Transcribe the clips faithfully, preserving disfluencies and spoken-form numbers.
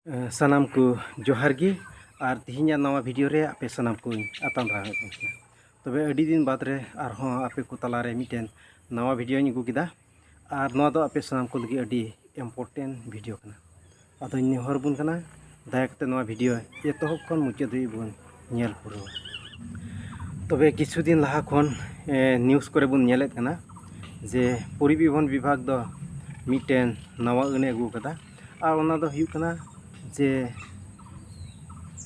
ᱥᱟᱱᱟᱢ ᱠᱚ ᱡᱚᱦᱟᱨ ᱜᱮ᱾ ᱟᱨ ᱛᱮᱦᱮᱧᱟᱜ ᱱᱟᱣᱟ ᱵᱷᱤᱰᱤᱭᱳ ᱨᱮ ᱟᱯᱮ ᱥᱟᱱᱟᱢ ᱠᱚᱧ ᱟᱛᱟᱝ ᱫᱟᱨᱟᱢᱮᱫ ᱠᱟᱱᱟ᱾ ᱛᱚᱵᱮ ᱟᱹᱰᱤ ᱫᱤᱱ ᱵᱟᱫᱽ ᱨᱮ ᱟᱨᱦᱚᱸ ᱟᱯᱮ ᱠᱚ ᱛᱟᱞᱟᱨᱮ ᱢᱤᱫᱴᱮᱱ ᱱᱟᱣᱟ ᱵᱷᱤᱰᱤᱭᱳᱧ ᱟᱹᱜᱩ ᱠᱮᱫᱟ᱾ ᱟᱨ ᱱᱚᱣᱟ ᱫᱚ ᱟᱯᱮ ᱥᱟᱱᱟᱢ ᱠᱚ ᱞᱟᱹᱜᱤᱫ ᱟᱹᱰᱤ ᱤᱢᱯᱚᱨᱴᱮᱱᱴ ᱵᱷᱤᱰᱤᱭᱳ ᱠᱟᱱᱟ᱾ ᱟᱫᱚᱧ ᱱᱮᱦᱚᱨ ᱵᱚᱱ ᱠᱟᱱᱟ, ᱫᱟᱭᱟ ᱠᱟᱛᱮ ᱱᱚᱣᱟ ᱵᱷᱤᱰᱤᱭᱳ ᱮᱛᱚᱦᱚᱵ ᱠᱷᱚᱱ ᱢᱩᱪᱟᱹᱫ ᱫᱷᱟᱹᱵᱤᱡ ᱵᱚᱱ ᱧᱮᱞ ᱯᱩᱨᱟᱹᱣᱟ᱾ ᱛᱚᱵᱮ ᱠᱤᱪᱷᱩ ᱫᱤᱱ ᱞᱟᱦᱟ ᱠᱷᱚᱱ ᱱᱤᱭᱩᱡᱽ ᱠᱚᱨᱮ ᱵᱚᱱ ᱧᱮᱞᱮᱫ ᱠᱟᱱᱟ ᱡᱮ ᱯᱚᱨᱤᱵᱚᱦᱚᱱ ᱵᱤᱵᱷᱟᱜᱽ ᱫᱚ ᱢᱤᱫᱴᱮᱱ ᱱᱟᱣᱟ ᱟᱹᱱᱮ ᱟᱹᱜᱩ ᱟᱠᱟᱫᱟ᱾ ᱟᱨ ᱚᱱᱟ ᱫᱚ ᱦᱩᱭᱩᱜ ᱠᱟᱱᱟ ᱡᱮ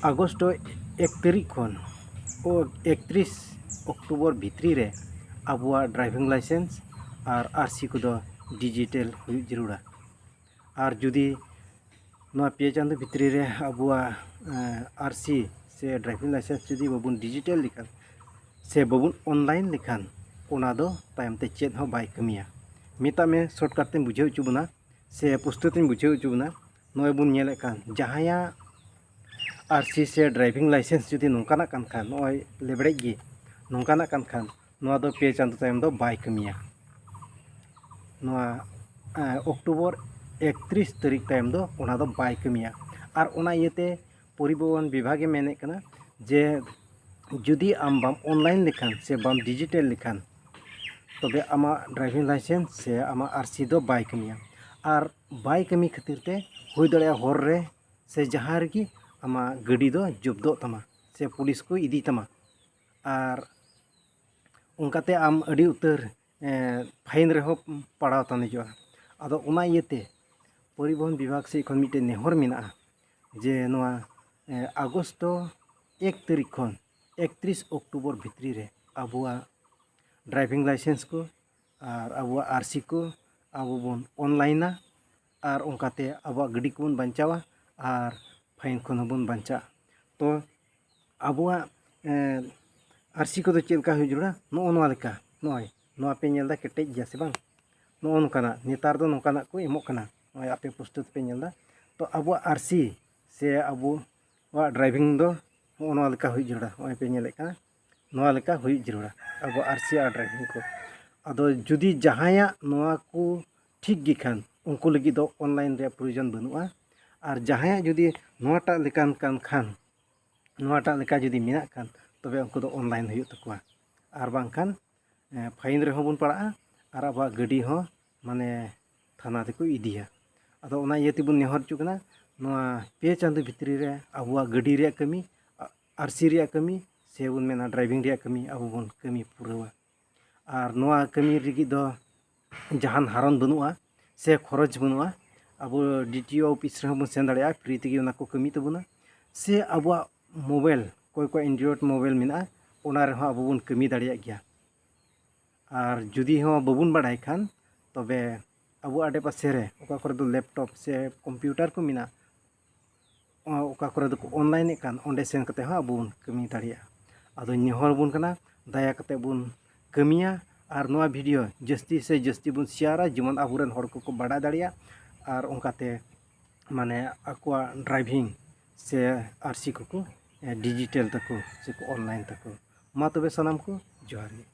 ᱟᱜᱚᱥᱴ ᱮᱠ ᱛᱟᱹᱨᱤᱠᱷ ᱠᱷᱚᱱ ᱮᱠᱛᱨᱤᱥ ᱚᱠᱴᱳᱵᱚᱨ ᱵᱷᱤᱛᱨᱤ ᱨᱮ ᱟᱵᱚᱣᱟᱜ ᱰᱨᱟᱭᱵᱷᱤᱝ ᱞᱟᱭᱥᱮᱱᱥ ᱟᱨ ᱟᱨᱥᱤ ᱠᱚᱫᱚ ᱰᱤᱡᱤᱴᱮᱞ ᱦᱩᱭᱩᱜ ᱡᱟᱹᱨᱩᱲᱟ᱾ ᱟᱨ ᱡᱩᱫᱤ ᱱᱚᱣᱟ ᱯᱮ ᱪᱟᱸᱫᱚ ᱵᱷᱤᱛᱨᱤ ᱨᱮ ᱟᱵᱚᱣᱟᱜ ᱟᱨᱥᱤ ᱥᱮ ᱰᱨᱟᱭᱵᱷᱤᱝ ᱞᱟᱭᱥᱮᱱᱥ ᱡᱩᱫᱤ ᱵᱟᱵᱚᱱ ᱰᱤᱡᱤᱴᱮᱞ ᱞᱮᱠᱷᱟᱱ ᱥᱮ ᱵᱟᱵᱚᱱ ᱚᱱᱞᱟᱭᱤᱱ ᱞᱮᱠᱷᱟᱱ, ᱚᱱᱟ ᱫᱚ ᱛᱟᱭᱚᱢ ᱛᱮ ᱪᱮᱫ ᱦᱚᱸ ᱵᱟᱭ ᱠᱟᱹᱢᱤᱭᱟ᱾ ᱢᱮᱛᱟᱜ ᱢᱮ, ᱥᱚᱨᱴᱠᱟᱴ ᱛᱮᱧ ᱵᱩᱡᱷᱟᱹᱣ ᱦᱚᱪᱚ ᱵᱚᱱᱟ ᱥᱮ ᱯᱩᱥᱴᱟᱹᱣ ᱛᱮᱧ ᱵᱩᱡᱷᱟᱹᱣ ᱦᱚᱪᱚ ᱵᱚᱱᱟ, ᱱᱚᱜᱼᱚᱭ ᱵᱚᱱ ᱧᱮᱞᱮᱫ ᱠᱟᱱ ᱡᱟᱦᱟᱸᱭᱟᱜ ᱟᱨᱥᱤ ᱥᱮ ᱰᱨᱟᱭᱵᱷᱤᱝ ᱞᱟᱭᱥᱮᱱᱥ ᱡᱩᱫᱤ ᱱᱚᱝᱠᱟᱱᱟᱜ ᱠᱟᱱ ᱠᱷᱟᱱ, ᱱᱚᱜᱼᱚᱭ ᱞᱮᱵᱲᱮᱡ ᱜᱮ ᱱᱚᱝᱠᱟᱱᱟᱜ ᱠᱟᱱ ᱠᱷᱟᱱ, ᱱᱚᱣᱟ ᱫᱚ ᱯᱮ ᱪᱟᱸᱫᱚ ᱛᱟᱭᱚᱢ ᱫᱚ ᱵᱟᱭ ᱠᱟᱹᱢᱤᱭᱟ᱾ ᱱᱚᱣᱟ ᱚᱠᱴᱳᱵᱚᱨ ᱮᱠᱛᱨᱤᱥ ᱛᱟᱹᱨᱤᱠᱷ ᱛᱟᱭᱚᱢ ᱫᱚ ᱚᱱᱟ ᱫᱚ ᱵᱟᱭ ᱠᱟᱹᱢᱤᱭᱟ᱾ ᱟᱨ ᱚᱱᱟ ᱤᱭᱟᱹᱛᱮ ᱯᱚᱨᱤᱵᱚᱦᱚᱱ ᱵᱤᱵᱷᱟᱜᱽ ᱮ ᱢᱮᱱᱮᱫ ᱠᱟᱱᱟ ᱡᱮ ᱡᱩᱫᱤ ᱟᱢ ᱵᱟᱢ ᱚᱱᱞᱟᱭᱤᱱ ᱞᱮᱠᱷᱟᱱ ᱥᱮ ᱵᱟᱢ ᱰᱤᱡᱤᱴᱮᱞ ᱞᱮᱠᱷᱟᱱ, ᱛᱚᱵᱮ ᱟᱢᱟᱜ ᱰᱨᱟᱭᱵᱷᱤᱝ ᱞᱟᱭᱥᱮᱱᱥ ᱥᱮ ᱟᱢᱟᱜ ᱟᱨᱥᱤ ᱫᱚ ᱵᱟᱭ ᱠᱟᱹᱢᱤᱭᱟ᱾ ᱟᱨ ᱵᱟᱭ ᱠᱟᱹᱢᱤ ᱠᱷᱟᱹᱛᱤᱨ ᱛᱮ ᱦᱩᱭ ᱫᱟᱲᱮᱭᱟᱜᱼᱟ ᱦᱚᱨ ᱨᱮ ᱥᱮ ᱡᱟᱦᱟᱸ ᱨᱮᱜᱮ ᱟᱢᱟᱜ ᱜᱟᱹᱰᱤ ᱫᱚ ᱡᱚᱵᱫᱚᱜ ᱛᱟᱢᱟ ᱥᱮ ᱯᱩᱞᱤᱥ ᱠᱚ ᱤᱫᱤ ᱛᱟᱢᱟ᱾ ᱟᱨ ᱚᱱᱠᱟᱛᱮ ᱟᱢ ᱟᱹᱰᱤ ᱩᱛᱟᱹᱨ ᱯᱷᱟᱭᱤᱱ ᱨᱮᱦᱚᱸ ᱯᱟᱲᱟᱣ ᱛᱟᱱᱮᱡᱚᱜᱼᱟ᱾ ᱟᱫᱚ ᱚᱱᱟ ᱤᱭᱟᱹᱛᱮ ᱯᱚᱨᱤᱵᱚᱦᱚᱱ ᱵᱤᱵᱷᱟᱜᱽ ᱥᱮᱫ ᱠᱷᱚᱱ ᱢᱤᱫᱴᱮᱱ ᱱᱮᱦᱚᱨ ᱢᱮᱱᱟᱜᱼᱟ ᱡᱮ ᱱᱚᱣᱟ ᱟᱜᱚᱥᱴ ᱮᱠ ᱛᱟᱹᱨᱤᱠᱷ ᱠᱷᱚᱱ ᱮᱠᱛᱨᱤᱥ ᱚᱠᱴᱳᱵᱚᱨ ᱵᱷᱤᱛᱨᱤ ᱨᱮ ᱟᱵᱚᱣᱟᱜ ᱰᱨᱟᱭᱵᱷᱤᱝ ᱞᱟᱭᱥᱮᱱᱥ ᱠᱚ ᱟᱨ ᱟᱵᱚᱣᱟᱜ ᱟᱨᱥᱤ ᱠᱚ ᱟᱵᱚ ᱵᱚᱱ ᱚᱱᱞᱟᱭᱤᱱᱟ᱾ ᱟᱨ ᱚᱱᱠᱟᱛᱮ ᱟᱵᱚᱣᱟᱜ ᱜᱟᱹᱰᱤ ᱠᱚᱵᱚᱱ ᱵᱟᱧᱪᱟᱣᱟ ᱟᱨ ᱯᱷᱟᱭᱤᱱ ᱠᱷᱚᱱ ᱦᱚᱸᱵᱚᱱ ᱵᱟᱧᱪᱟᱜᱼᱟ᱾ ᱛᱚ ᱟᱵᱚᱣᱟᱜ ᱟᱨᱥᱤ ᱠᱚᱫᱚ ᱪᱮᱫ ᱞᱮᱠᱟ ᱦᱩᱭᱩᱜ ᱡᱟᱹᱨᱩᱲᱟ? ᱱᱚᱜᱼᱚ ᱱᱚᱣᱟ ᱞᱮᱠᱟ, ᱱᱚᱜᱼᱚᱭ ᱱᱚᱣᱟ ᱯᱮ ᱧᱮᱞ ᱮᱫᱟ, ᱠᱮᱴᱮᱡ ᱜᱮᱭᱟ ᱥᱮ ᱵᱟᱝ? ᱱᱚᱜᱼᱚ ᱱᱚᱝᱠᱟᱱᱟᱜ ᱱᱮᱛᱟᱨ ᱫᱚ ᱱᱚᱝᱠᱟᱱᱟᱜ ᱠᱚ ᱮᱢᱚᱜ ᱠᱟᱱᱟ᱾ ᱱᱚᱜᱼᱚᱭ ᱟᱯᱮ ᱯᱩᱥᱴᱟᱹᱣ ᱛᱮᱯᱮ ᱧᱮᱞ ᱮᱫᱟ᱾ ᱛᱚ ᱟᱵᱚᱣᱟᱜ ᱟᱨᱥᱤ ᱥᱮ ᱟᱵᱚᱣᱟᱜ ᱰᱨᱟᱭᱵᱷᱤᱝ ᱫᱚ ᱱᱚᱜᱼᱚ ᱱᱚᱣᱟ ᱞᱮᱠᱟ ᱦᱩᱭᱩᱜ ᱡᱟᱹᱨᱩᱲᱟ᱾ ᱱᱚᱜᱼᱚᱭ ᱯᱮ ᱧᱮᱞᱮᱫ ᱠᱟᱱᱟ, ᱱᱚᱣᱟ ᱞᱮᱠᱟ ᱦᱩᱭᱩᱜ ᱡᱟᱹᱨᱩᱲᱟ ᱟᱵᱚᱣᱟᱜ ᱟᱨᱥᱤ ᱟᱨ ᱰᱨᱟᱭᱵᱷᱤᱝ ᱠᱚ᱾ ᱟᱫᱚ ᱡᱩᱫᱤ ᱡᱟᱦᱟᱸᱭᱟᱜ ᱱᱚᱣᱟ ᱠᱚ ᱴᱷᱤᱠ ᱜᱮ ᱠᱷᱟᱱ, ᱩᱱᱠᱩ ᱞᱟᱹᱜᱤᱫ ᱫᱚ ᱚᱱᱞᱟᱭᱤᱱ ᱨᱮᱭᱟᱜ ᱯᱨᱚᱭᱳᱡᱚᱱ ᱵᱟᱹᱱᱩᱜᱼᱟ᱾ ᱟᱨ ᱡᱟᱦᱟᱸᱭᱟᱜ ᱡᱩᱫᱤ ᱱᱚᱣᱟᱴᱟᱜ ᱞᱮᱠᱟᱱ ᱠᱟᱱ ᱠᱷᱟᱱ, ᱱᱚᱣᱟᱴᱟᱜ ᱞᱮᱠᱟ ᱡᱩᱫᱤ ᱢᱮᱱᱟᱜ ᱠᱷᱟᱱ, ᱛᱚᱵᱮ ᱩᱱᱠᱩ ᱫᱚ ᱚᱱᱞᱟᱭᱤᱱ ᱦᱩᱭᱩᱜ ᱛᱟᱠᱚᱣᱟ᱾ ᱟᱨ ᱵᱟᱝᱠᱷᱟᱱ ᱯᱷᱟᱭᱤᱱ ᱨᱮᱦᱚᱸ ᱵᱚᱱ ᱯᱟᱲᱟᱜᱼᱟ ᱟᱨ ᱟᱵᱚᱣᱟᱜ ᱜᱟᱹᱰᱤ ᱦᱚᱸ ᱢᱟᱱᱮ ᱛᱷᱟᱱᱟ ᱛᱮᱠᱚ ᱤᱫᱤᱭᱟ᱾ ᱟᱫᱚ ᱚᱱᱟ ᱤᱭᱟᱹ ᱛᱮᱵᱚᱱ ᱱᱮᱦᱚᱨ ᱦᱚᱪᱚᱜ ᱠᱟᱱᱟ, ᱱᱚᱣᱟ ᱯᱮ ᱪᱟᱸᱫᱚ ᱵᱷᱤᱛᱨᱤ ᱨᱮ ᱟᱵᱚᱣᱟᱜ ᱜᱟᱹᱰᱤ ᱨᱮᱭᱟᱜ ᱠᱟᱹᱢᱤ, ᱟᱨᱥᱤ ᱨᱮᱭᱟᱜ ᱠᱟᱹᱢᱤ, ᱥᱮ ᱵᱚᱱ ᱢᱮᱱᱟ ᱰᱨᱟᱭᱵᱷᱤᱝ ᱨᱮᱭᱟᱜ ᱠᱟᱹᱢᱤ ᱟᱵᱚ ᱵᱚᱱ ᱠᱟᱹᱢᱤ ᱯᱩᱨᱟᱹᱣᱟ᱾ ᱟᱨ ᱱᱚᱣᱟ ᱠᱟᱹᱢᱤ ᱞᱟᱹᱜᱤᱫ ᱫᱚ ᱡᱟᱦᱟᱱ ᱦᱟᱨᱚᱱ ᱵᱟᱹᱱᱩᱜᱼᱟ ᱥᱮ ᱠᱷᱚᱨᱚᱪ ᱵᱟᱹᱱᱩᱜᱼᱟ᱾ ᱟᱵᱚ ᱰᱤ ᱴᱤ ᱳ ᱚᱯᱷᱤᱥ ᱨᱮᱦᱚᱸ ᱵᱚᱱ ᱥᱮᱱ ᱫᱟᱲᱮᱭᱟᱜᱼᱟ, ᱯᱷᱨᱤ ᱛᱮᱜᱮ ᱚᱱᱟ ᱠᱚ ᱠᱟᱹᱢᱤ ᱛᱟᱵᱚᱱᱟ᱾ ᱥᱮ ᱟᱵᱚᱣᱟᱜ ᱢᱳᱵᱟᱭᱤᱞ, ᱚᱠᱚᱭ ᱠᱚᱣᱟᱜ ᱮᱱᱰᱨᱚᱭᱮᱰ ᱢᱳᱵᱟᱭᱤᱞ ᱢᱮᱱᱟᱜᱼᱟ, ᱚᱱᱟ ᱨᱮᱦᱚᱸ ᱟᱵᱚ ᱵᱚᱱ ᱠᱟᱹᱢᱤ ᱫᱟᱲᱮᱭᱟᱜ ᱜᱮᱭᱟ᱾ ᱟᱨ ᱡᱩᱫᱤ ᱦᱚᱸ ᱵᱟᱵᱚᱱ ᱵᱟᱲᱟᱭ ᱠᱷᱟᱱ, ᱛᱚᱵᱮ ᱟᱵᱚ ᱟᱰᱮᱯᱟᱥᱮ ᱨᱮ ᱚᱠᱟ ᱠᱚᱨᱮ ᱫᱚ ᱞᱮᱯᱴᱚᱯ ᱥᱮ ᱠᱚᱢᱯᱤᱭᱩᱴᱟᱨ ᱠᱚ ᱢᱮᱱᱟᱜ, ᱚᱠᱟ ᱠᱚᱨᱮ ᱫᱚᱠᱚ ᱚᱱᱞᱟᱭᱤᱱᱮᱫ ᱠᱟᱱ, ᱚᱸᱰᱮ ᱥᱮᱱ ᱠᱟᱛᱮ ᱦᱚᱸ ᱟᱵᱚ ᱵᱚᱱ ᱠᱟᱹᱢᱤ ᱫᱟᱲᱮᱭᱟᱜᱼᱟ᱾ ᱟᱫᱚᱧ ᱱᱮᱦᱚᱨ ᱟᱵᱚᱱ ᱠᱟᱱᱟ, ᱫᱟᱭᱟ ᱠᱟᱛᱮ ᱵᱚᱱ ᱠᱟᱹᱢᱤᱭᱟ ᱟᱨ ᱱᱚᱣᱟ ᱵᱷᱤᱰᱤᱭᱳ ᱡᱟᱹᱥᱛᱤ ᱥᱮ ᱡᱟᱹᱥᱛᱤ ᱵᱚᱱ ᱥᱮᱭᱟᱨᱟ, ᱡᱮᱢᱚᱱ ᱟᱵᱚᱨᱮᱱ ᱦᱚᱲ ᱠᱚᱠᱚ ᱵᱟᱰᱟᱭ ᱫᱟᱲᱮᱭᱟᱜ ᱟᱨ ᱚᱱᱠᱟᱛᱮ ᱢᱟᱱᱮ ᱟᱠᱚᱣᱟᱜ ᱰᱨᱟᱭᱵᱷᱤᱝ ᱥᱮ ᱟᱨᱥᱤ ᱠᱚᱠᱚ ᱰᱤᱡᱤᱴᱮᱞ ᱛᱟᱠᱚ ᱥᱮᱠᱚ ᱚᱱᱞᱟᱭᱤᱱ ᱛᱟᱠᱚ᱾ ᱢᱟ ᱛᱚᱵᱮ ᱥᱟᱱᱟᱢ ᱠᱚ ᱡᱚᱦᱟᱨ ᱜᱮ᱾